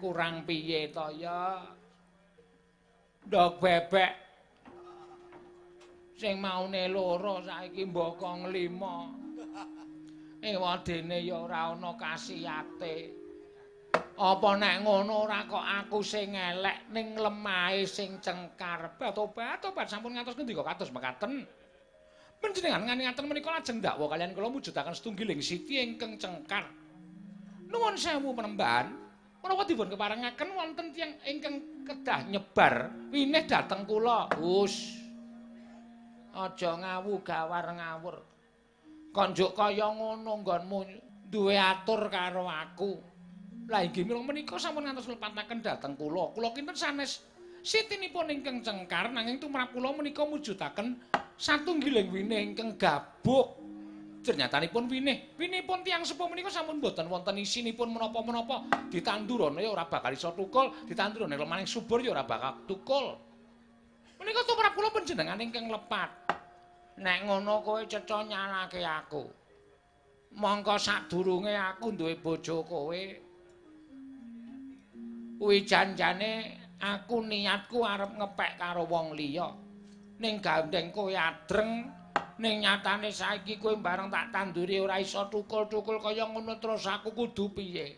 Kurang piye to ya? Ndog bebek sing maune loro saiki mbokong 5. Ewadene ya ora ana kasiyate. Apa nek ngono ora kok aku sing elek ning lemahe sing cengkar. Obat-obat sampun ngantos ngendika kados mekaten. Panjenengan nganingaten menika lajeng dakwa kaliyan kula mujudaken setunggiling siti ingkang cengkar. Nuwun sewu penembahan, menawa dipun keparengaken wonten tiyang ingkang kedah nyebar winih dhateng kula. Hus. Aja ngawu gawar ngawur. Kok njuk kaya ngono nggonmu duwe atur karo aku. Lah inggih mila menika sampun ngantos lepataken dhateng kula. Kula kinten sanes sitinipun ingkang cengkar nanging tumrap kula menika mujudaken satunggiling winih ingkang gabuk. Ternyatanipun winih, winihipun tiyang sepuh menika sampun boten wonten isinipun menapa-menapa. Ditandurana ya ora bakal iso tukul, ditandurana lemaning subur ya ora bakal tukul. Menika tumrap kula panjenengan ingkang lepat. Nek ngono kowe cetha nyalake aku. Mongko sadurunge aku duwe bojo kowe. Kuwi janjane aku niatku arep ngepek karo wong liya. Ning gandeng kowe adreng, ning nyatane saiki kowe bareng tak tanduri ora iso tukul-tukul kaya ngono terus aku kudu piye?